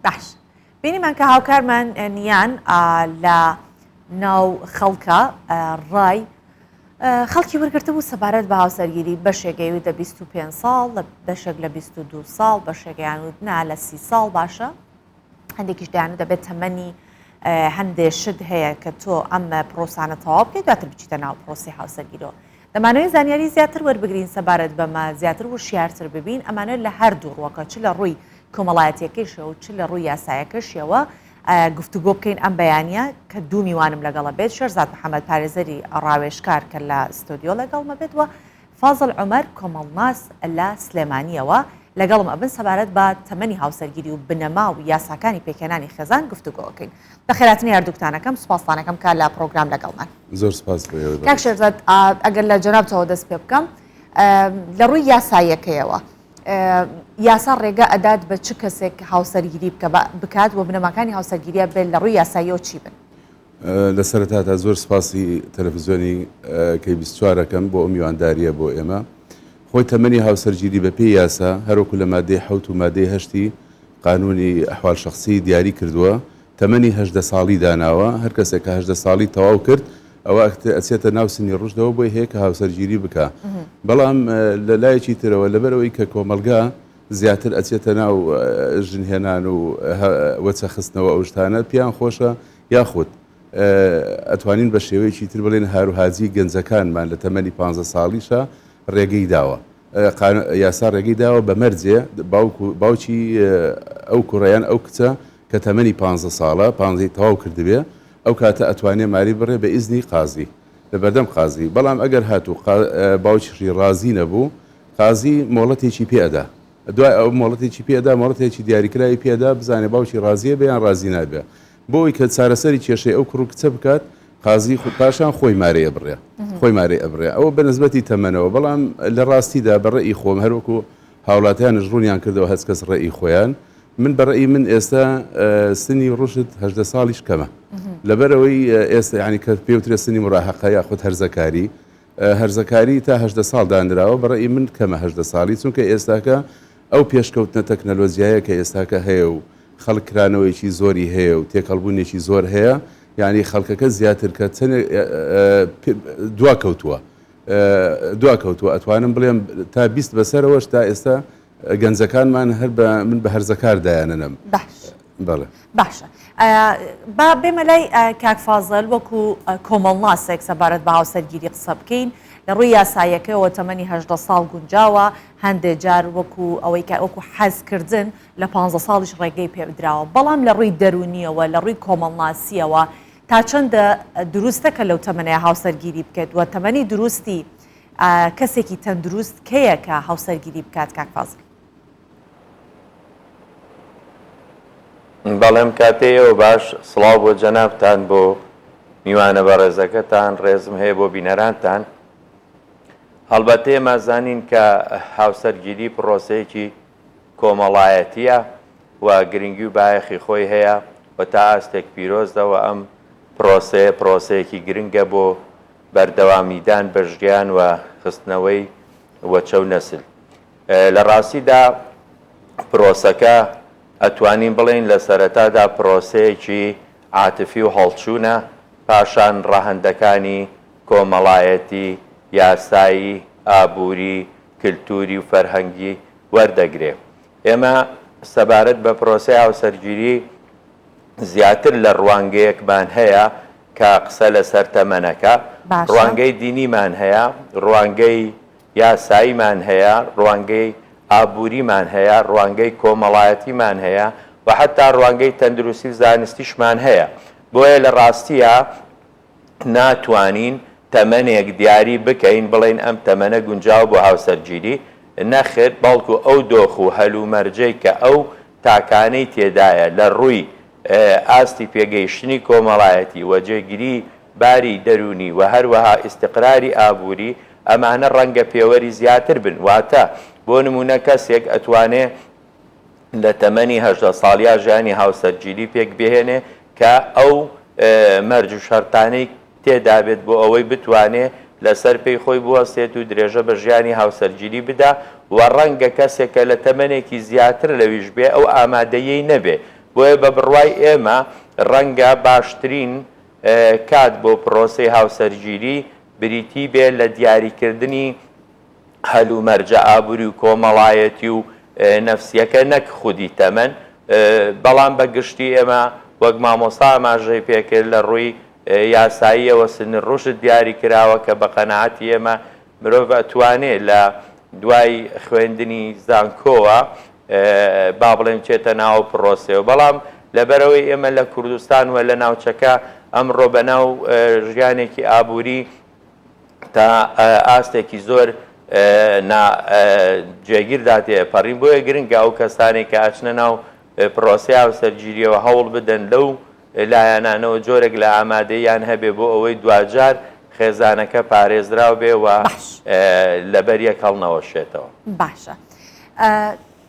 باش بینیمان کە هاوکارمان نیان لە ناو خەڵکە ڕای خەڵکی وەرگرتبوو سەبارەت بە هاوسەرگیری بەشێک ئەیوت لە 25 ساڵ لە بەشێک لە 22 ساڵ بەشێکیان وت نا لە 30 ساڵ باشە هەندێکیش دەیان دەبێت تەمەنی هەندێ شت هەیە کە تۆ ئەم پرۆسانە تەواو بکەیت دواتر بچیتە ناو پرۆسی هاوسەرگیرەوە دەمانەوەی زانیاری زیاتر وەربگرین سەبارەت بەمە زیاتر وشیارتر ببین ئەمانە لە هەردوو ڕووەکە چ لە ڕووی کۆمەڵایەتیەکەیشەوە و چ لە ڕووی یاسایەکەشیەوە گفتوگۆ بکەین ئەم بەیانە کە دوو میوانم لەگەڵە بێت شێرزاد محەممەد پارێزەری ڕاوێژکار کە لە ستۆدیۆ لەگەڵمە بێت و فازڵ عومەر کۆمەڵناس لە سلێمانییەوە لەگەڵم ئەبن سەبارەت بە تەمەنی هاوسەرگیری و بنەما و یاساکانی پێکهێنانی خێزان گفتوگۆ ئەکەین. بەخێرهاتنی هەردووکتان ئەکەم، سوپاستان ئەکەم کە لە پڕۆگرام لەگەڵمان. زۆر سوپاس بۆ ئێوەی کاک بەڕێز. شێرزاد ئەگەر لە جەنابتەوە دەست پێ بکەم لە ڕووی یاساییەکەیەوە یاسا ڕێگە ئەدات بە چ کەسێک هاوسەرگیری بکە بکات و بنەماکانی هاوسەرگیریە بێت لە ڕووی یاساییەوە چی بن؟ لە سەرەتادا زۆر سپاسی تەلەفزیۆنی کەی 24 ئەکەم بۆ ئەو میواندارییە بۆ ئێمە. خۆی تەمەنی هاوسەرگیری بە پێی یاسا هەروەکو لە مادەی حەوت و مادەی هەشتی قانونی ئەحوال شەخسی دیاری کردووە تەمەنی 18 ساڵی داناوە هەر کەسێک کە 18 ساڵی تەواو کرد ئەوە ئەچێتە ناو سنی ڕوشدەوە بۆی هەیە کە هاوسەرگیری بکا بەڵام لە لایەکی ترەوە لەبەرئەوەی کە کۆمەڵگا زیاتر ئەچێتە ناو ژنهێنان و وەچە خستنەوە ئەو شتانە پێیان خۆشە یاخود ئەتوانین بە شێوەیەکی تر بڵێن هاروهاجی گەنجەکانمان لە تەمەنی پانزە ساڵیشا ڕێگەی داوە یاسا ڕێگەی داوە بە مەرجێ باوک و باوکی ئەو کوڕیان ئەو کچە کە تەمەنی پانزە ساڵە پانزەی تەواو کردبێ ئەو کاتە ئەتوانێ ماری بڕێ بە ئیزنی قازی لە بەردەم قازی بەڵام ئەگەر هاتوو باوکیشی ڕازی نەبوو قازی مۆڵەتێکی پێ ئەدا دوای ئەو مۆڵەتێکی پێ ئەدا مۆڵەتێکی دیاریکراوی پێ ئەدا بزانێ باوکی ڕازیە بێ یان ڕازی نابێ بۆ ئەوی کە چارەسەری کێشەی ئەو کوڕ و کچە بکات قازی پاشان خۆی مارەی ئەبڕێ خۆی مارەی ئەبڕێ ئەوە بە نسبەتی تەمەنەوە بەڵام لە ڕاستیدا بە ڕەئی خۆم هەروەکو هاوڵاتیانش ڕوونیان کردەوە هەچ کەس ڕەئی خۆیان من بە ڕەئی من ئێستا سنی ڕوشد 18 ساڵیش کەمە لەبەرئەوەی ئێستا یانی کە پێوترێ سنی مراهقە یاخود هەرزەکاری هەرزەکاری تا 18 ساڵ دانراوە بە ڕەئی من کەمە 18 ساڵی چونکە ئێستاکە ئەو پێشکەوتنە تەکنەلۆجیایە کە ئێستاکە هەیە و خەڵک کرانەوەیەکی زۆری هەیە و تێکەڵبوونێکی زۆر هەیە یانی خەڵکەکە زیاتر کە چەندێک دوا کەوتووە دوا کەوتووە ئەتوانم بڵێم تا 20 بەسەرەوەش تا ئێستا گەنجەکانمان هەر بە من بە هەرزەکار دایانەنەم. باش. بەڵێ. باشە با بێمە لای کاک فازل وەکو کۆمەڵناسێک سەبارەت بە هاوسەرگیری قسە بکەین لە ڕووی یاساییەکەوە تەمەنی هەژدە ساڵ گونجاوە هەندێک جار وەکو ئەوەی کە وەکو حەزکردن لە پانزە ساڵیش ڕێگەی پێ بدراوە بەڵام لە ڕووی دەروونیەوە لە ڕووی کۆمەڵناسیەوە تا چەندە دروستە کە لەو تەمەنەیە هاوسەرگیری بکەێت و تەمەنی دروستی کەسێکی تەندروست کەیە کە هاوسەرگیری بکات کاک فازل؟ بەڵێم کاتێ ئێوە باش سڵاو بۆ جەنابتان بۆ میوانە بەڕێزەکەتان ڕێزم هەیە بۆ بینەرانتان هەڵبەتە ئێمە زانین کە هاوسەرگیری پرۆسەیەکی کۆمەڵایەتیە و گرنگی و بایەخی خۆی هەیە و تا ئاستێک پیرۆزە و ئەم پرۆسەیە پرۆسەیەکی گرنگە بۆ بەردەوامیدان بە ژیان و خستنەوەی وەچە و نەسل. لە ڕاستیدا پرۆسەکە ئەتوانین بڵێین لە سەرەتادا پرۆسەیەکی عاتفی و هەڵچوونە، پاشان ڕەهەندەکانی کۆمەڵایەتی، یاسایی، ئابووری، کلتووری و فەرهەنگی وەردەگرێ. ئێمە سەبارەت بە پرۆسەی هاوسەرگیری زیاتر لە ڕوانگەیەکمان هەیە کە قسە لەسەر تەمەنەکە، ڕوانگەی دینیمان هەیە، ڕوانگەی یاساییمان هەیە، ڕوانگەی ئابووریمان هەیە، ڕوانگەی کۆمەڵایەتیمان هەیە و حەتتا ڕوانگەی تەندروستی و زانستیشمان هەیە. بۆیە لە ڕاستییا ناتوانین تەمەنێک دیاری بکەین بڵێین ئەم تەمەنە گونجاوە بۆ هاوسەرگیری، نەخێر، بەڵکو ئەو دۆخ و هەلومەرجەی کە ئەو تاکانەی تێدایە لە ڕووی ئاستی پێگەیشتنی کۆمەڵایەتی و جێگیری باری دەروونی و هەروەها ئیستقراری ئابووری، ئەمانە ڕەنگە پێوەری زیاتر بن. واتە بۆ نموونە کەسێک ئەتوانێ لە تەمەنی 18 ساڵیا ژیانی هاوسەرگیری پێک بهێنێ کە ئەو مەرج و شەرتانەی تێدابێت بۆ ئەوەی بتوانێ لەسەر پێی خۆی بوەستێت و درێژە بە ژیانی هاوسەرگیری بدا و ڕەنگە کەسێک کە لە تەمەنێکی زیاتر لەویش بێ ئەو ئامادەییەی نەبێ. بۆیە بە بڕوای ئێمە ڕەنگە باشترین کات بۆ پرۆسەی هاوسەرگیری بریتی بێ لە دیاریکردنی هەلومەرجە ئابووری و کۆمەڵایەتی و نەفسیەکە نەک خودی تەمەن، بەڵام بە گشتی ئێمە وەک مامۆستا ئاماژەی پێکرد لە ڕووی یاساییەوە سن الرشد دیاری کراوە کە بە قەناعەتی ئێمە مرۆڤ ئەتوانێ لە دوای خوێندنی زانکۆوە با بڵێم چێتە ناو پرۆسەوە، بەڵام لەبەرئەوەی ئێمە لە کوردستان و لە ناوچەکە ئەمڕۆ بەناو ژیانێکی ئابووری تا ئاستێکی زۆر نا جێگیردا تێپەڕین، بۆیە گرنگە ئەو کەسانەی کە ئەچنە ناو پرۆسەی هاوسەرگیریەوە هەوڵ بدەن لەو لایەنانەوە جۆرێک لە ئامادەییان هەبێ بۆ ئەوەی دواجار خێزانەکە پارێزراو بێ و باش. لەبەر یەک هەڵنەوەشێتەوە. باشە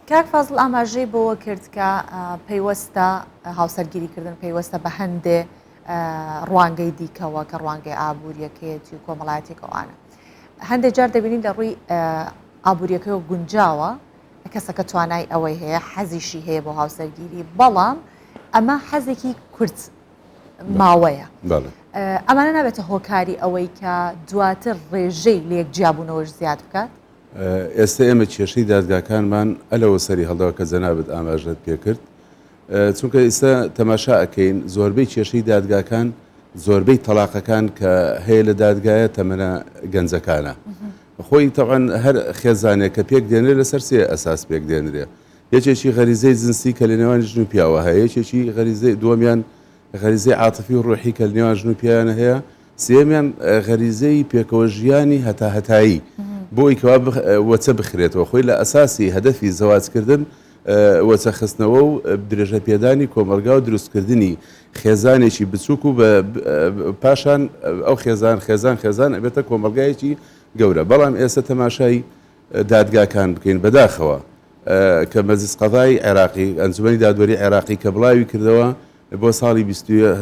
کاک فازڵ ئاماژەی بەوە کرد کە پەیوەستە هاوسەرگیری کردن پەیوەستە بە هەندێ ڕوانگەی دیکەوە کە ڕوانگەی ئابووریەکەیەتی و کۆمەڵایەتێک ئەوانە هەندێک جار دەبینین لە ڕووی ئابووریەکەەوە گونجاوە کەسەکە توانای ئەوەی هەیە حەزیشی هەیە بۆ هاوسەرگیری بەڵام ئەمە حەزێکی کورت ماوەیە ئەمانە نابێتە هۆکاری ئەوەی کە دواتر ڕێژەی لێک جیابوونەوەش زیاد بکات؟ ئێستا ئێمە کێشەی دادگاکانمان ئەلەوە سەری هەڵداوە کە جەنابت ئاماژەت پێکرد چونکە ئیستا تەماشا ئەکەین زۆربەی کێشەی دادگاکان زۆربەی تەلاقەکان کە هەیە لە دادگایە تەمەنە گەنجەکانە خۆی تەبعەن هەر خێزانێک کە پێک دێنرێ لەسەر سێ ئەساس پێک دێنرێ یەکێکی غەریزەی جنسی کە لە نێوانی ژن و پیاوە هەیە یەکێکی غەریزەی دووەمیان غەریزەی عاتفی و ڕۆحی کە لە نێوان ژن و پیاوانە هەیە سێیەمیان غەریزەی پێکەوە ژیانی هەتاهەتایی بۆی کەوا وەچە بخرێتەوە خۆی لە ئەساسی هەدەفی زەواجکردن وەچە خستنەوە و درێژە پێدانی کۆمەڵگا و دروستکردنی خێزانێکی بچووک و پاشان ئەو خێزان خێزان خێزان ئەبێتە کۆمەڵگایەکی گەورە بەڵام ئێستا تەماشای دادگاکان بکەین بەداخەوە کە مەجلس قەزای عێراقی ئەنجومەنی دادوەری عێراقی کە بڵاوی کردەوە بۆ ساڵی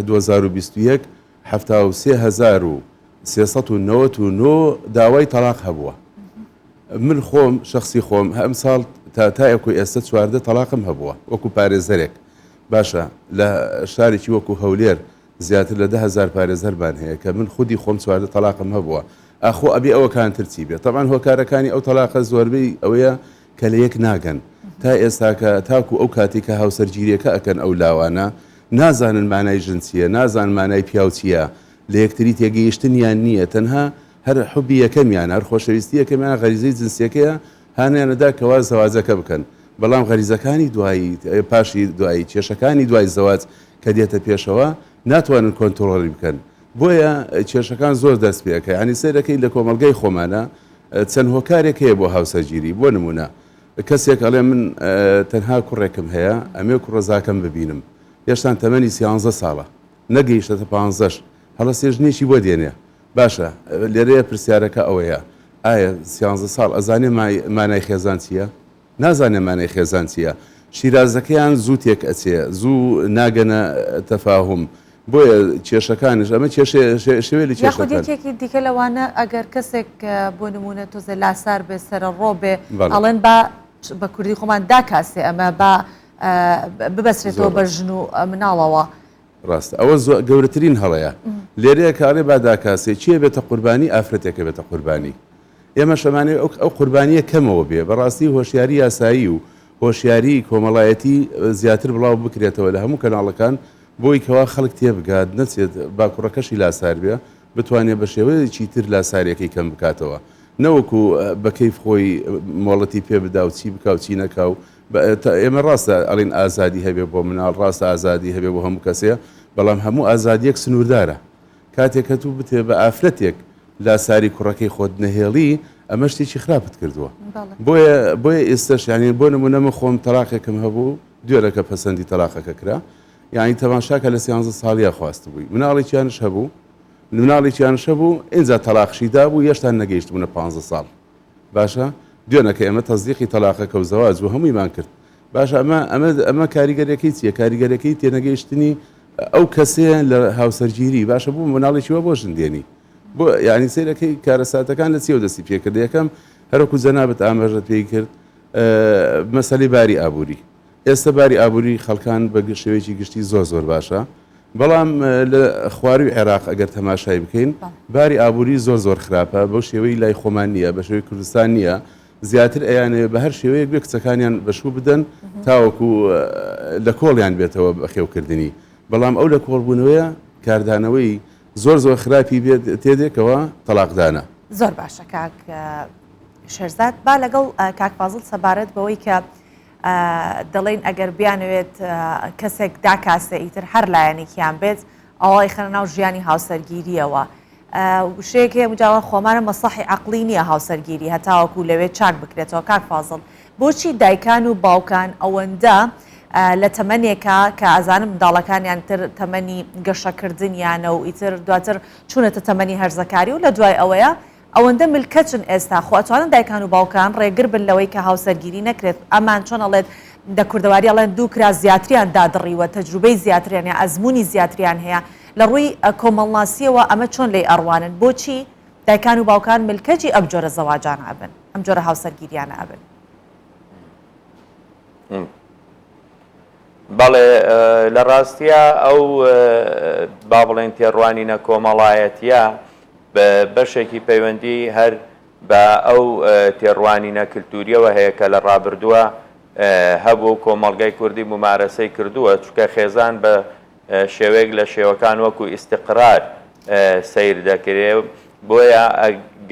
2021 73399 داوای تەڵاق هەبووە من خۆم شەخسی خۆم ئەمساڵ تا تاوەکو ئێستا 14 تەڵاقم هەبووە وەکو پارێزەرێک باشە لە شارێکی وەکو هەولێر زیاتر لە 10هزار پارێزەرمان هەیە کە من خودی خۆم 14 تەلاقم هەبووە ئاخۆ ئەبێ ئەوەکان تر چی بێت تەبعەن هۆکارەکانی ئەو تەلاقە زۆربەی ئەوەیە کە لە یەک ناگەن تا ئێستاکە تاکو ئەو کاتی کە هاوسەرگیریەکە ئەکەن ئەو لاوانە نازانن مانای ژن چییە نازان مانای پیاو چییە لە یەکتری تێگەیشتنیان نییە تەنها هەر حوبی یەکەمیان هەر خۆشەویستی یەکەمیان غەریزەی جنسیەکەیە هانیان ئەدا کەوا زەواجەکە بکەن بەڵام غەریزەکانی دوایی پاشی دوایی کێشەکانی دوای زەواج کە دێتە پێشەوە ناتوانن کۆنتڕۆڵی بکەن بۆیە کێشەکان زۆر دەست پێ ئەکا یانی سەیرەکەی لە کۆمەڵگای خۆمانە چەند هۆکارێک هەیە بۆ هاوسەرگیری بۆ نمونە کەسێک ئەڵێ من تەنها کوڕێکم هەیە ئەمێ کوڕەزاکەم ببینم هێشتان تەمەنی سیانزە ساڵە نەگەیشتەتە پانزەش هەڵەسێ ژنێکی بۆ دێنێ باشە لێرەیە پرسیارەکە ئەوەیە ئایا سیانزە ساڵ ئەزانێ مانای خێزان چییە؟ نازانێ مانای خێزان چییە شیرازەکەیان زوو تێک ئەچێ زوو ناگەنە تەفاهوم بۆیە کێشەکانیش ئەمە کێشەیە شێوەی لە یاخود کێشەکان. یەکێکی دیکە لەوانە ئەگەر کەسێک بۆ نموونە تۆزێ لاسار بێ سەرەڕۆ بێ بەڵێ. ئەڵێن با بە کوردی خۆمان داکاسێ ئەمە با ببەسرێتەوە زۆر بە ڕاستە. ژن و مناڵەوە. ڕاستە ئەوە زۆ گەورەترین هەڵەیە لێرەیە کە ئەڵێ با داکاسێ کێ بێتە قوربانی ئافرەتێکە بێتە قوربانی ئێمەش ئەمانەوێ ئەو ئەو قوربانییە کەمەوە بێ بەڕاستی هۆشیاری یاسایی و هۆشیاری کۆمەڵایەتی زیاتر بڵاو بکرێتەوە لە هەموو کەناڵەکان بۆی کەوا خەڵک تێبگات نەچێت با کوڕەکەشی لاسار بێ بتوانێ بە شێوەیەکی تر لاساریەکەی کەم بکاتەوە نەوەکو بە کەیف خۆی مۆڵەتی پێ بدا و چی بکا و چی نەکا و ئێمە ڕاستە ئەڵین ئازادی هەبێ بۆ مناڵ ڕاستە ئازادی هەبێ بۆ هەموو کەسێ بەڵام هەموو ئازادیەک سنووردارە کاتێک کە تو بتێ بە ئافرەتێک لاساری کوڕەکەی خۆت نەهێڵی ئەمە شتێکی خراپت کردووە بۆیە بۆیە ئێستش یعنی بۆ نمونە من خۆم تەلاقێکم هەبوو دوێرەکە پەسەندی تەلاقەکە کرا یعنی تەماشاکە لە سیانزە ساڵیا خواستبووی مناڵێکیانش هەبوو مناڵێکیانش هەبوو ئینجا تەلاقشی دابوو یەشتان نەگەیشتبوونە پ ساڵ باشە دوێنەکە ئێمە تەزدیقی تەلاقەکە و زەواج و هەموویمان کرد باشە ئەمە ئەمە ئەمە کاریگەریەکەی چییە کاریگەرەکەی تێنەگەیشتنی ئەو کەسەیە لە هاوسەرگیری باشە بوو مناڵێکی وا بۆ ژن دێنی بۆ یعنی سەیرەکەی کارەساتەکان لە چیەوە دەستی پێکرد یەکەم هەرەکو جەنابت ئاماژەت پێی کرد مەسەلەی باری ئابووری. ئێستا باری ئابووری خەڵکان بە شێوەیەکی گشتی زۆر زۆر باشە، بەڵام لە خوارووی عێراق ئەگەر تەماشای بکەین باری ئابووری زۆر زۆر خراپە، بەو شێوەی لای خۆمان نییە، بە شێوەی کوردستان نییە، زیاتر ئەیانەوێت بە هەر شێوەیەک بێ کچەکانیان بە شوو بدەن تاوەکو لە کۆڵیان بێتەوە بەخێوکردنی، بەڵام ئەو لە کۆڵبوونەوەیە کاردانەوەی زۆر زۆر خراپی تێدێکەوە تەڵاقدانە. زۆر باشە کاک شێرزاد با لەگەڵ کاک فازڵ سەبارەت بەوەی کە دەڵێن ئەگەر بیانەوێت کەسێک داکاسێ ئیتر هەر لایەنێکیان بێت ئەوە ئەیخەنە ناو ژیانی هاوسەرگیریەوە وشەیەک هەیە مجاوە خۆمانە مەسەحی عەقڵی نییە هاوسەرگیری هەتاوەکو لەوێ چاک بکرێتەوە کاک فازڵ بۆچی دایکان و باوکان ئەوەندە لە تەمەنێکا کە ئەزانم منداڵەکانیان تر تەمەنی گەشەکردنیانە و ئیتر دواتر چوونەتە تەمەنی هەرزەکاری و لە دوای ئەوەیە ئەوەندە ملکەچن ئێستا خۆ ئەتوانن دایکان و باوکان ڕێگر بن لەوەی کە هاوسەرگیری نەکرێت ئەمان چۆن ئەڵێت لە کوردەواری ئەڵێن دوو کراس زیاتریان دادڕیوە تەجروبەی زیاتریان یا ئەزموونی زیاتریان هەیە لە ڕووی کۆمەڵناسیەوە ئەمە چۆن لێی ئەڕوانن بۆچی دایکان و باوکان ملکەجی ئەم جۆرە زەواجانە ئەبن ئەم جۆرە هاوسەرگیریانە ئەبن؟ بەڵێ لە ڕاستیا ئەو با بڵێن تێڕوانینە کۆمەڵایەتیە بەشێکی پەیوەندی هەر بە ئەو تێڕوانینە کلتوریەوە هەیە کە لە ڕابردووە هەبوو و کۆمەڵگای کوردی مومارەسەی کردووە، چونکە خێزان بە شێوەیەک لە شێوەکان وەکو ئیستقرار سەیر دەکرێ، بۆیە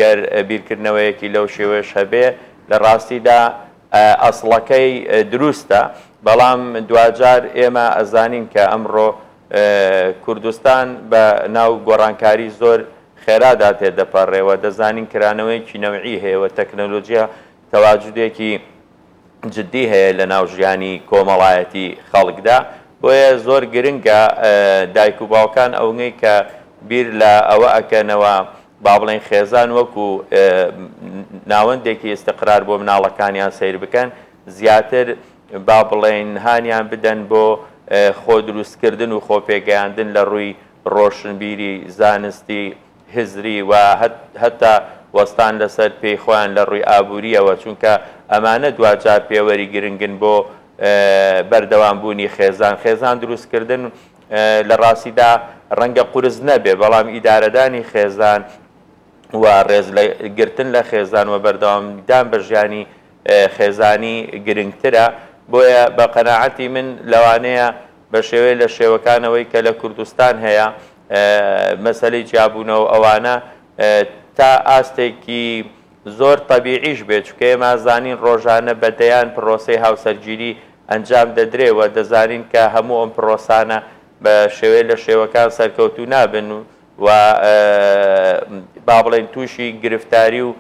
گەر بیرکردنەوەیەکی لەو شێوەیەش هەبێ لە ڕاستیدا ئەسڵەکەی دروستە، بەڵام دواجار ئێمە ئەزانین کە ئەمڕۆ کوردستان بە ناو گۆڕانکاری زۆر خێرادا تێدەپەڕێ و دەزانین کرانەوەیەکی نەوعی هەیە و تەکنەلۆجیا تەواجودێکی جدی هەیە لە ناو ژیانی کۆمەڵایەتی خەڵکدا، بۆیە زۆر گرنگە دایک و باوکان ئەونەی کە بیر لە ئەوە ئەکەنەوە با بڵێین خێزان وەکو ناوەندێکی ئیستقرار بۆ مناڵەکانیان سەیر بکەن، زیاتر با بڵێین هانیان بدەن بۆ خۆ دروستکردن و خۆ پێگەیاندن لە ڕووی ڕۆشنبیری، زانستی، هزری و هەتا وەستان لەسەر پێی خۆیان لە ڕووی ئابوورییەوە، چونکە ئەمانە دواجار پێوەری گرنگن بۆ بەردەوامبوونی خێزان. خێزان دروستکردن لە ڕاستیدا ڕەنگە قورس نەبێ، بەڵام ئیدارەدانی خێزان و ڕێز گرتن لە خێزان و بەردەوامیدان بە ژیانی خێزانی گرنگترە، بۆیە بە قەناعەتی من لەوانەیە بە شێوەیە لە شێوەکان ئەوەی کە لە کوردستان هەیە مەسەلەی جیابوونەوە ئەوانە تا ئاستێکی زۆر تەبیعیش بێت، چونکە ئێمە ئەزانین ڕۆژانە بە دەیان پرۆسەی هاوسەرگیری ئەنجام دەدرێ و دەزانین کە هەموو ئەم پرۆسانە بە شێوەیە لە شێوەکان سەرکەوتوو نابن و با بڵێین تووشی گرفتاری و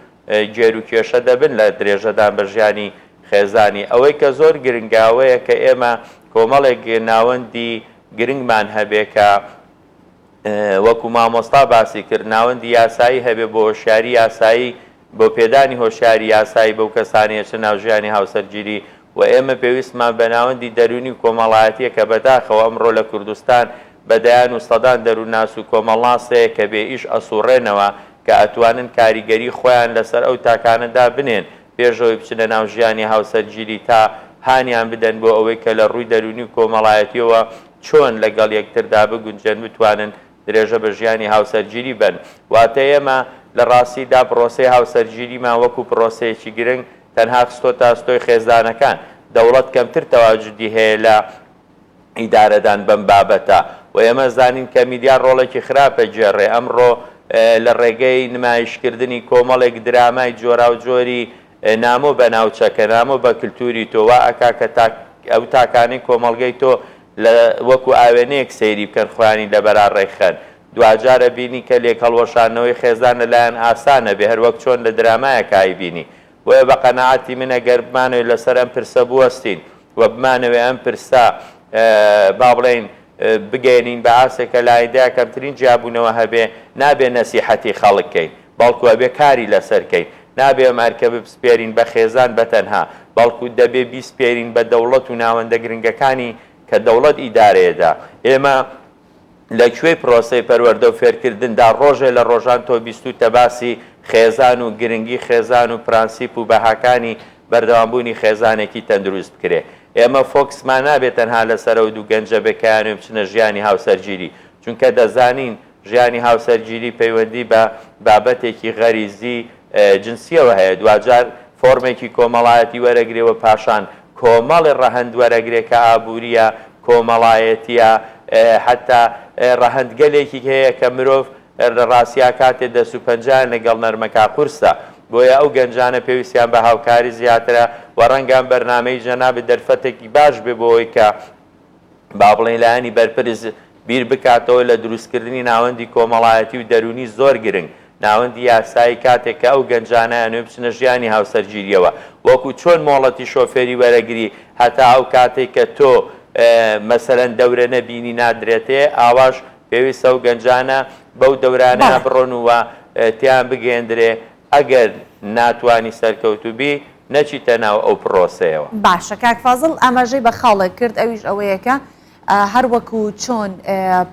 گێروکێشە دەبن لە درێژەدان بە ژیانی خێزانی. ئەوەی کە زۆر گرنگە ئەوەیە کە ئێمە کۆمەڵێک ناوەندی گرنگمان هەبێ کە وەکو مامۆستا باسی کرد ناوەندی یاسایی هەبێ بۆ هۆشیاری یاسایی بۆ پێدانی هۆشیاری یاسایی بەو کەسانەی ئەچنە ناو ژیانی هاوسەرگیری و ئێمە پێویستمان بە ناوەندی دەروونی و کۆمەڵایەتیە کە بەداخەوە ئەمڕۆ لە کوردستان بە دەیان و سەدان دەروونناس و کۆمەڵناس هەیە کە بێ ئیش ئەسوڕێنەوە کە ئەتوانن کاریگەری خۆیان لەسەر ئەو تاکانە دابنێن پێشەوەی بچنە ناو ژیانی هاوسەرگیری تا هانیان بدەن بۆ ئەوەی کە لە ڕووی دەروونی و کۆمەڵایەتیەوە چۆن لەگەڵ یەکتردا بگونجێن بتوانن درێژە بە ژیانی هاوسەرگیری بەن. واتە ئێمە لە ڕاستیدا پڕۆسەی هاوسەرگیریمان وەکو پڕۆسەیەکی گرنگ تەنها خستۆتە ئەستۆی خێزانەکان. دەوڵەت کەمتر تەواجودی هەیە لە ئیدارەدان بەم بابەتە و ئێمە زانین کە میدیا ڕۆڵێکی خراپ ئەگێڕێ. ئەمڕۆ لە ڕێگەی نمایشکردنی کۆمەڵێک درامای جۆراوجۆری نامۆ بە ناوچەکە، نامۆ بە کلتوری تۆ، وا ئەکا کە تاک ئەو تاکانەی کۆمەڵگەی تۆ لە وەکو ئاوێنەیەک سەیری بکەن خۆیانی لەبەرا ڕێکخەن. دواجار ئەبینی کە لێکهەڵوەشاندنەوەی خێزان لەلایان ئاسان ئەبێ هەر وەک چۆن لە درامایەکا ئەیبینی. بۆیە بە قەناعەتی من ئەگەر بمانەوێ لەسەر ئەم پرسە بوەستین و بمانەوێ ئەم پرسە با بڵێین بگەیەنین بە ئاستێک کە لە ئایندەیا کەمترین جیابوونەوە هەبێ، نابێ نەسیحەتی خەڵک کەین، بەڵکو ئەبێ کاری لەسەر کەین. نابێ ئەم ئەرکە بپسپێرین بە خێزان بە تەنها، بەڵکو دەبێ بیسپێرین بە دەوڵەت و ناوەندە گرنگەکانی کە دەوڵەت ئیدارەیەدا. ئێمە لە کوێی پرۆسەی پەروەردە و فێرکردندا ڕۆژێ لە ڕۆژان تۆ بیستووتە باسی خێزان و گرنگی خێزان و پرانسیپ و بەهاکانی بەردەوامبوونی خێزانێکی تەندروست بکرێ؟ ئێمە فۆکسمان نابێ تەنها لەسەر ئەو دوو گەنجە بێ کە ئەیانەوێ بچنە ژیانی هاوسەرگیری، چونکە دەزانین ژیانی هاوسەرگیری پەیوەندی بە بابەتێکی غەریزی جنسیەوە هەیە، دواجار فۆرمێکی کۆمەڵایەتی وەرەگرێ و پاشان کۆمەڵێ ڕەهەند وەرەگرێ کە ئابووریە، کۆمەڵایەتیە، حەتا ڕەهەندگەلێکی هەیە کە مرۆڤ لە ڕاستیا کاتێ دەست و پەنجەیان لەگەڵ نەرمەکا قورسە. بۆیە ئەو گەنجانە پێویستیان بە هاوکاری زیاترە و ڕەنگە ئەم بەرنامەی جەنابت دەرفەتێکی باش بێ بۆ ئەوەی کە با بڵێین لایەنی بەرپرس بیر بکاتەوە لە دروستکردنی ناوەندی کۆمەڵایەتی و دەروونی زۆر گرنگ، ناوەندی یاسایی کاتێک کە ئەو گەنجانە ئەیانەوێ بچنە ژیانی هاوسەرگیرییەوە وەکو چۆن مۆڵەتی شۆفێری وەرەگری هەتا ئەو کاتەی کە تۆ مەسەلەن دەورە نەبینی نادرێتێ ئاواش پێویستە ئەو گەنجانە بەو دەورانەیا بەڵێ. بڕۆن و تێیان بگەیەندرێ ئەگەر ناتوانی سەرکەوتوو بی نەچیتە ناو ئەو پڕۆسەیەوە. باشە کاک فازڵ ئاماژەی بە خاڵێک کرد ئەویش ئەوەیە کە هەر وەکو چۆن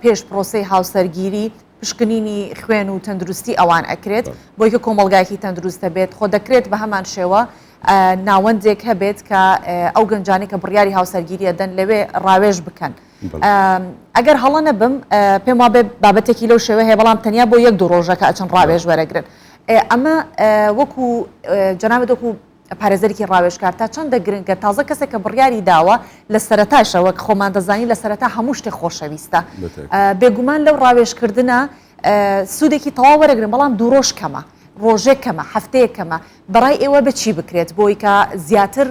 پێش پرۆسەی هاوسەرگیری پشکنینی خوێن و تەندروستی ئەوان ئەکرێت بۆی کە کۆمەڵگایەکی تەندروست هەبێت خۆ دەکرێت بە هەمان شێوە ناوەندێک هەبێت کە ئەو گەنجانەی کە بڕیاری هاوسەرگیری ئەدەن لەوێ ڕاوێژ بکەن. ئەگەر هەڵە نەبم پێم وابێ بابەتێکی لەو شێوە هەیە بەڵام تەنیا بۆ یەک دوو ڕۆژەکە ئەچن ڕاوێژ وەرەگرن ئەمە وەکو جەنابت وەکو پارێزەرێکی ڕاوێژکار تا چەندە گرنگە تازە کەسێک کە بڕیاری داوە لە سەرەتاشە وەک خۆمان دەزانین لە سەرەتا هەموو شتێک خۆشەویستە بێگومان لەو ڕاوێژکردنە سوودێکی تەواو وەرەگرن بەڵام دوو ڕۆژ کەمە ڕۆژێک کەمە هەفتەیەک کەمە بەڕای ئێوە بە چی بکرێت بۆی کە زیاتر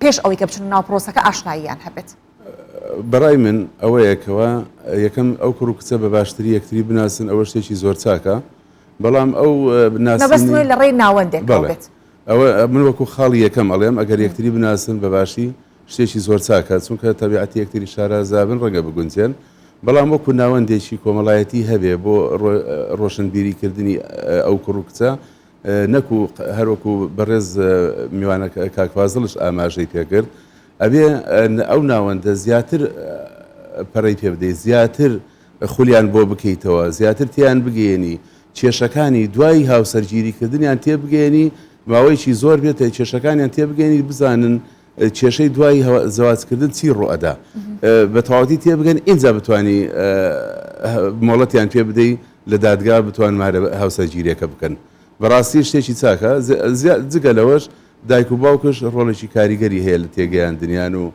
پێش ئەوەی کە بچنە ناو پرۆسەکە ئاشناییان هەبێت؟ بەڕای من ئەوەیە کەوا یەکەم ئەو کوڕ و کچە بە باشتری یەکتری بناسن ئەوە شتێکی زۆر چاکە بەڵام ئەو مەبەستم ناسینی لە ڕێی ناوەندێکەوە بەڵێ بێت. ئەوە من وەکو خاڵی یەکەم ئەڵێم ئەگەر یەکتری بناسن بە باشی شتێکی زۆر چاکە چونکە تەبیعەتی یەکتری شارازابن ڕەنگە بگونجێن بەڵام وەکو ناوەندێکی کۆمەڵایەتی هەبێ بۆ ڕۆشنبیری کردنی ئەو کوڕ و کچە نەکو هەروەکو بەڕێز میوانەکە کاک فازڵش ئاماژەی پێکرد ئەبێ ئەو ناوەندە زیاتر پەرەی پێ بدەیت زیاتر خولیان بۆ بکەیتەوە زیاتر تێیان بگەیەنی کێشەکانی دوای هاوسەرگیری کردنیان تێبگەیەنی ماوەیەکی زۆر بێت کێشەکانیان تێبگەیەنی بزانن کێشەی دوای زەواجکردن چی ڕوئەدا بە تەواوەتی تێبگەن ئینجا بتانی مۆڵەتیان پێ بدەی لە دادگا بتوان مارە هاوسەرگیریەکە بکەن بەڕاستی شتێکی چاکە جگە لەوەش دایک و باوکش ڕۆڵێکی کاریگەری هەیە لە تێگەیاندنیان و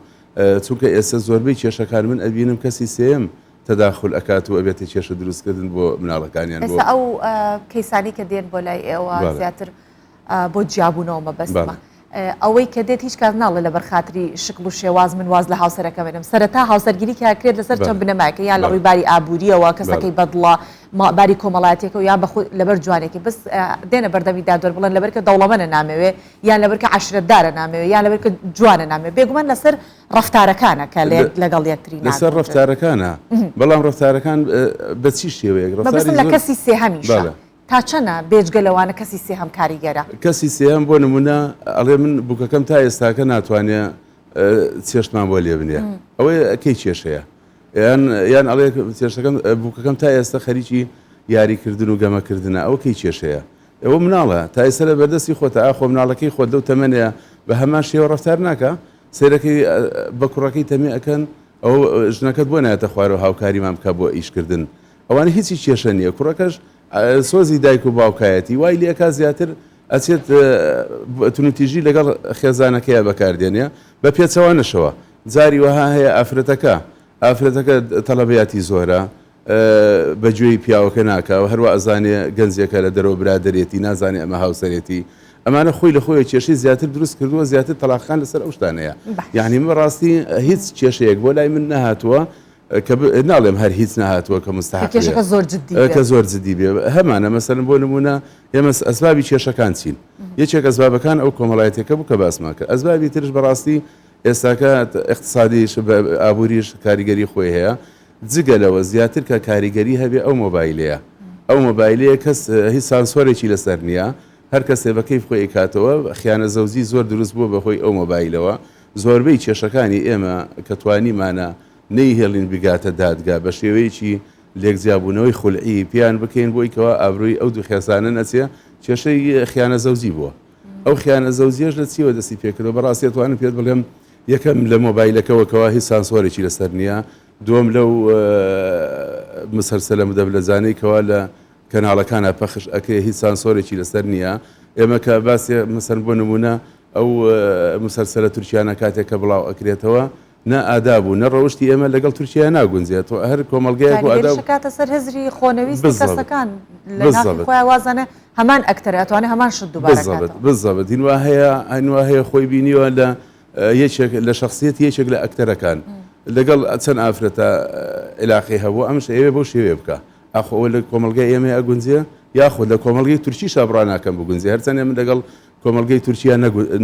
چونکە ئێستا زۆربەی کێشەکان من ئەبینم کەسی سێیەم تەداخول ئەکات و ئەبێتە کێشە دروستکردن بۆ مناڵەکانیان بۆ ئێستا ئەو کەیسانەی کە دێن بۆ لای ئێوە زیاتر بۆ جیابوونەوە مەبەستمە ئەوەی کە دێت هیچ کات ناڵێ لەبەر خاتری شکڵ و شێواز من واز لە هاوسەرەکەم بێنم سەرەتا هاوسەرگیری کە ئەکرێت لەسەر چەند بنەمایەکە یان لە ڕووی باری ئابووریەوە کەسەکەی بەدڵە باری کۆمەڵایەتیەکە و یا بە لەبەر جوانێکی بەس دێنە بەردەمی دادوەر بڵێن لەبەر کە دەوڵەمەنە نامەوێ یان لەبەر کە عەشرەتدارە نامەوێ یان لەبەر کە جوانە نامەوێ بێگومان لەسەر ڕەفتارەکانە کە لەگەڵ یەکتری لەسەر ڕەفتارەکانە بەڵام ڕەفتارەکان بە چی شێوەیەک مەبەستم لە کەسی سێهەمیشە تا چەنە بێجگە لەوانە کەسی سێهەم کاریگەرە؟ کەسی سێهەم بۆ نمونە ئەڵێ من بوکەکەم تا ئێستاکە ناتوانێ چێشتمان بۆ لێ بنێ ئەوە کەی کێشەیە یان یان ئەڵێ چێشتەکەم بوکەکەم تا ئێستا خەریکی یاریکردن و گەمەکردنە ئەوە کەی کێشەیە ئەوە مناڵە تا ئێستا لە بەردەستی خۆتە ئاخۆ مناڵەکەی خۆت لەو تەمەنەیە بە هەمان شێوە ڕەفتار ناکا سەیرەکەی بە کوڕەکەی تەمێ ئەکەن ئەو ژنەکەت بۆ نایەتە خوارەوە هاوکاریمان بکە بۆ ئیشکردن ئەوانە هیچی کێشە نییە کوڕەکەش سۆزی دایک و باوکایەتی وای لێکا زیاتر ئەچێت تونوتیژی لەگەڵ خێزانەکەیا بەکاردێنێ بە پێچەوانەشەوە جاری وەها هەیە ئافرەتەکە ئافرەتەکە تەڵەبیاتی زۆرە بە گوێی پیاوەکە ناکا و هەروا ئەزانێ گەنجێکە لە دەرەوە برادەرێتی نازانێ ئەمە هاوسەرێتی ئەمانە خۆی لە خۆی کێشەی زیاتر دروست کردووە زیاتر تەلاقەکان لەسەر ئەو شتانەیە یعنی من بەڕاستی هیچ کێشەیەک بۆ لای من نەهاتووە کە ناڵێم هەر هیچ نەهاتووە کە مستحق کە کێشەکە زۆر جدی بێ کە زۆر جدی بێ هەمانە مەسەلەن بۆ نموونە ئێمە ئەسبابی کێشەکان چین یەکێک ئەسبابەکان ئەو کۆمەڵایەتیەکە بوو کە باسمان کرد ئەسبابی ترش بەڕاستی ئێستاکە ئیقتسادیش ئابووریش کاریگەری خۆی هەیە جگە لەوە زیاتر کە کاریگەری هەبێ ئەو مۆبایلەیە ئەو مۆبایلەیە کەس هیچ سانسۆرێکی لەسەر نییە هەر کەسێ بە کەیف خۆی ئەیکاتەوە خیانە زەوجی زۆر دروست بووە بەهۆی ئەو مۆبایلەوە زۆربەی کێشەکانی ئێمە کە توانیمانە نەیهێڵین بگاتە دادگا بە شێوەیەکی لێکجیابوونەوەی خولعی پێیان بکەین بۆی کەوا ئابرووی ئەو دوو خێزانە نەچێ کێشەی خیانە زەوجی بووە ئەو خیانە زەوجیەش لە چیەوە دەستی پێکردوە بەڕاستی ئەتوانم پێت بڵێم. یەکەم لە مۆبایلەکەوە کەوا هیچ سانسۆرێکی لەسەر نییە، دووەم لەو مسەلسەلە مدەبلەجانەی کەوا لە کەناڵەکانا پەخش ئەکرێ هیچ سانسۆرێکی لەسەر نییە. ئێمە کە باسی مەسەن بۆ نموونە ئەو مسەلسەلە تورکیانە کاتێک کە بڵاو ئەکرێتەوە نە ئاداب و نە ڕەوشتی ئێمە لەگەڵ تورکیا ناگونجێت و هەر کۆمەڵگەیەک و ئاداب کاریگەریش ئەکاتە سەر هزری خۆنەویستی کەسەکان لە ناخی خۆیان وازانێ هەمان ئەکتەرە ئەتوانێ هەمان شت دووبارە کاتەوە. بالضبط هین وا هەیە هین وا هەیە خۆی بینیوە لە یەکێک لە شەخسیەتی یەکێک لە ئەکتەرەکان لەگەڵ چەند ئافرەتە عیلاقەی هەبوو ئەمش ئەیەوێ بەو شێوەیە بکا ئاخۆ ئەوە لە کۆمەڵگای ئێمەی ئەگونجێ یاخود لە کۆمەڵگەی تورکیشا بڕا ناکەم بگونجێ هەرچەندێ من لەگەڵ کۆمەڵگەی تورکیا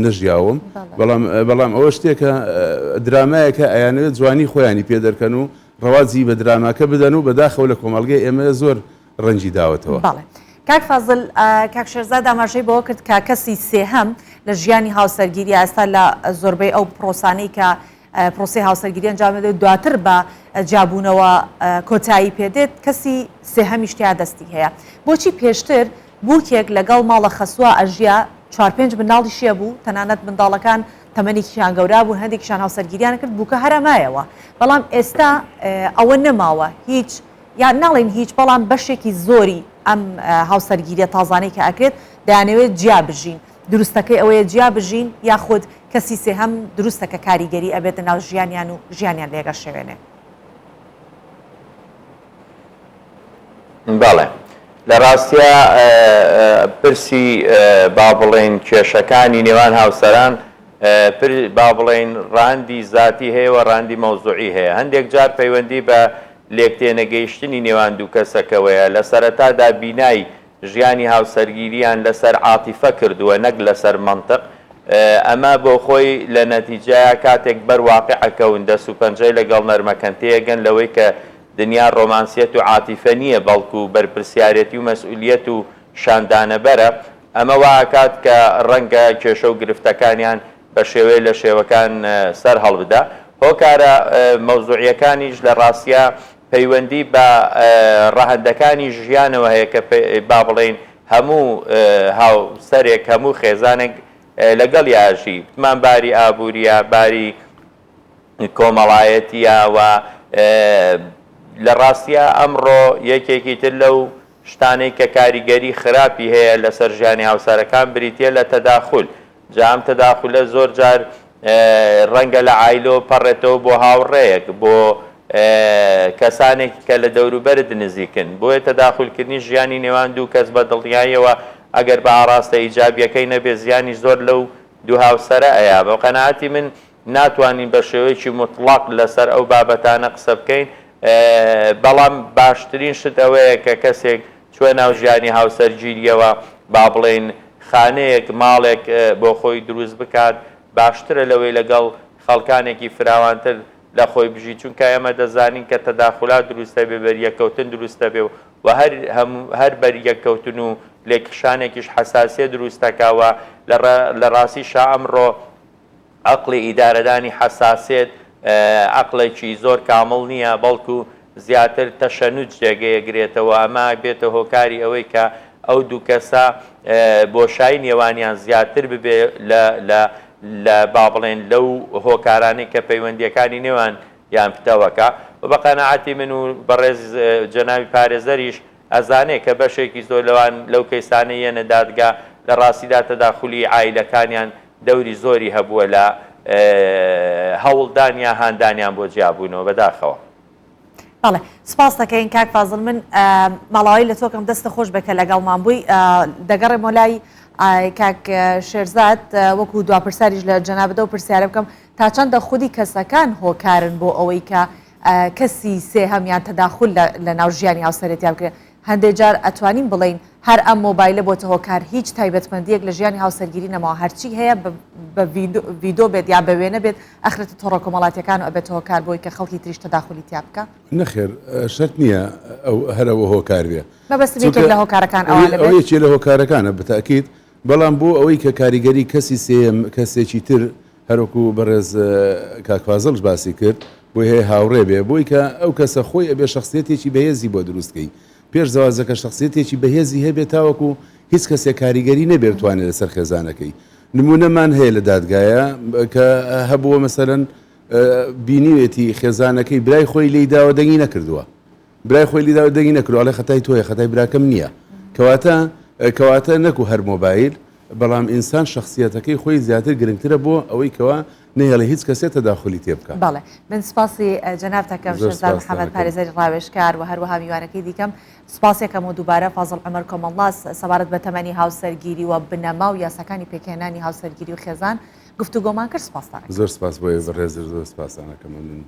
نەژیاوم بەڵام بەڵام ئەوە شتێکە درامایەکە ئەیانەوێت جوانی خۆیانی پێ دەرکەن و ڕەواجی بە دراماکە بدەن و بەداخەوە لە کۆمەڵگەی ئێمە زۆر ڕەنگی داوەتەوە. بەڵێ کاک فازل، کاک شێرزاد ئاماژەی بەوە کرد کە کەسی سێهەم لە ژیانی هاوسەرگیری ئێستا لە زۆربەی ئەو پرۆسانەی کە پرۆسەی هاوسەرگیری ئەنجام دەدرێت دواتر بە جیابوونەوە کۆتایی پێدێت کەسی سێهەمیش تیا دەستی هەیە بۆچی پێشتر بووکێک لەگەڵ ماڵە خەسووە ئەژیا چوار پێنج منداڵیشی ئەبوو، تەنانەت منداڵەکان تەمەنێکیشیان گەورە بوون، هەندێکیشیان هاوسەرگیریان کرد، بووکە هەر مایەوە. بەڵام ئێستا ئەوە نەماوە، هیچ، یان ناڵێین هیچ، بەڵام بەشێکی زۆری ئەم هاوسەرگیرییە تازانەی کە ئەکرێت، دەیانەوێت جیا بژین. دروستەکەی ئەوەیە جیا بژین، یاخود کەسی سێهەم دروستە کە کاریگەری ئەبێتە ناو ژیانیان و ژیانیان لێک ئەشێوێنێ. بەڵێ لە ڕاستیا پرسی با بڵێین کێشەکانی نێوان هاوسەران با بڵێین ڕەهەندی زاتی هەیە و ڕەهەندی مەوزوعی هەیە هەندێک جار پەیوەندی بە لێکتێنەگەیشتنی نێوان دوو کەسەکەوەیە لە سەرەتادا بینای ژیانی هاوسەرگیریان لەسەر عاتیفە کردووە نەک لەسەر مەنتق، ئەمە بۆخۆی لە نەتیجەیا کاتێک بەر واقع ئەکەون دەست و پەنجەی لەگەڵ نەرمەکەن تێیەگەن لەوەی کە دنیا ڕۆمانسیەت و عاتیفە نییە بەڵکو بەرپرسیارێتی و مەسئولیەت و شاندانەبەرە، ئەمە وا ئەکات کە ڕەنگە کێشە و گرفتەکانیان بە شێوەیە لە شێوەکان سەر هەڵبدا. هۆکارە مەوزوعیەکانیش لە ڕاستیا پەیوەندی بە ڕەهەندەکانی ژیانەوە هەیە کە با بڵێین هەموو هاوسەرێک، هەموو خێزانێک لەگەڵیا ئەژی، وتمان باری ئابوورییە، باری کۆمەڵایەتییە و لە ڕاستیا ئەمڕۆ یەکێکی تر لەو شتانەی کە کاریگەری خراپی هەیە لەسەر ژیانی هاوسەرەکان بریتییە لە تەداخول، جا ئەم تەداخولە زۆر جار ڕەنگە لە عایلەوە پەڕێتەوە بۆ هاوڕێیەک، بۆ کەسانێک کە لە دەوروبەرت نزیکن. بۆیە تەداخولکردنی ژیانی نێوان دوو کەس بە دڵنیاییەوە ئەگەر بە ئاڕاستە ئیجابییەکەی نەبێت زیانی زۆر لەو دوو هاوسەرە ئەیا. بە قەناعەتی من ناتوانین بە شێوەیەکی موتڵەق لەسەر ئەو بابەتانە قسە بکەین، بەڵام باشترین شت ئەوەیە کە کەسێک چووە ناو ژیانی هاوسەرگیرییەوە، با بڵێین خانەیەک، ماڵێک بۆ خۆی دروست بکات، باشترە لەوەی لەگەڵ خەڵکانێکی فراوانتر لە خۆی بژی، چونکە ئێمە دەزانین کە تەداخولات دروست دەبێ، بەریەککەوتن دروست دەبێ و هەر هەر بەریەککەوتن و لێکخشانێکیش حەساسیەت دروست دەکا و لە ڕاستیشا ئەمڕۆ عەقڵی ئیدارەدانی حەساسێت عەقڵێکی زۆر کامڵ نییە، بەڵکو زیاتر تەشەنوج جێگەیەگرێتەوە، ئەمە بێتە هۆکاری ئەوەی کە ئەو دوو کەسە بۆشایی نێوانیان زیاتر ببێ لە لە لە با بڵێن لەو هۆکارانەی کە پەیوەندییەکانی نێوان یان پتەوەکە و بە قەناعەتی من و بەڕێز جەنابی پارێزەریش ئەزانێ کە بەشێکی زۆر لەوان لەو کەیسانەی یەنە دادگا لە ڕاستیدا تەداخولی عایلەکانیان دەوری زۆری هەبووە لە هەوڵدان یا هاندانیان بۆ جیابوونەوە بەداخەوە. بەڵێ سپاس دەکەین کاک فازڵ من ماڵاوایی لە تۆکەم دەستە خۆش بێ کە لەگەڵمان بووی دەگەڕێمەوە لای کاک شێرزاد وەکو دوا پرسیاریش لە جەنابتەوە پرسیارە بکەم تا چەندە خودی کەسەکان هۆکارن بۆ ئەوەی کە کەسی سێهەم یان تەداخول لە ناو ژیانی هاوسەرێتیا بکرێت هەندێ جار ئەتوانین بڵێین هەر ئەم مۆبایلە بۆتە هۆکار هیچ تایبەتمەندیەک لە ژیانی هاوسەرگیری نەماوە هەرچی هەیە بە ڤیدۆ بێت یان بە وێنە بێت ئەخرێتە تۆڕە کۆمەڵاتیەکان و ئەبێتە هۆکار بۆی کە خەڵکی تریش تەداخولی تیا بکا؟ نەخێر شەرت نییە ئەو هەر ئەوە هۆکار بێ. مەبەستم یەکێک لە هۆکارەکان ئەوانە بێت؟ ئەوە یەکێ لە هۆکارەکانە بەتەئکید بەڵام بۆ ئەوەی کە کاریگەری کەسی سێیەم کەسێکی تر هەروەکو بەڕێز کاک فازڵش باسی کرد بۆی هەیە هاوڕێ بێ بۆی کە ئەو کەسە خۆی ئەبێ شەخسیەتێکی بەهێزی بۆ دروست کەی پێش زەواجەکە شەخسیەتێکی بەهێزی هەبێ تاوەکو هیچ کەسێک کاریگەری نەبێ بتوانێ لەسەر خێزانەکەی. نمونەمان هەیە لە دادگایە کە هەبووە مەسەلەن بینیوێتی خێزانەکەی برای خۆی لێی داوە دەنگی نەکردووە برای خۆی لێی داوە دەنگی نەکردووە ئەڵێ خەتای تۆیە خەتای براکەم نییە کەواتە کەواتە نەکو هەر مۆبایل بەڵام ئینسان شخصیەتەکەی خۆی زیاتر گرنگترە بۆ ئەوەی کەوا نەهێڵێ هیچ کەسێ تەداخولی تێ بکا. بەڵێ من سپاسی جەنابت ئەکەم زۆر شێرزاد سپاستان محەمەد ئەکەم. پارێزەری ڕاوێژکار و هەروەها میوانەکەی دیکەم سپاسی ئەکەم و دووبارە فازڵ عومەر کۆمەڵناس سەبارەت بە تەمەنی هاوسەرگیری و بنەما و یاساکانی پێکهێنانی هاوسەرگیری و خێزان گفتوگۆمان کرد سپاستان ئەکەم. زۆر سپاس بۆ ئێوەی بەڕێز زۆر سپاستان ئەکەم مەمنون.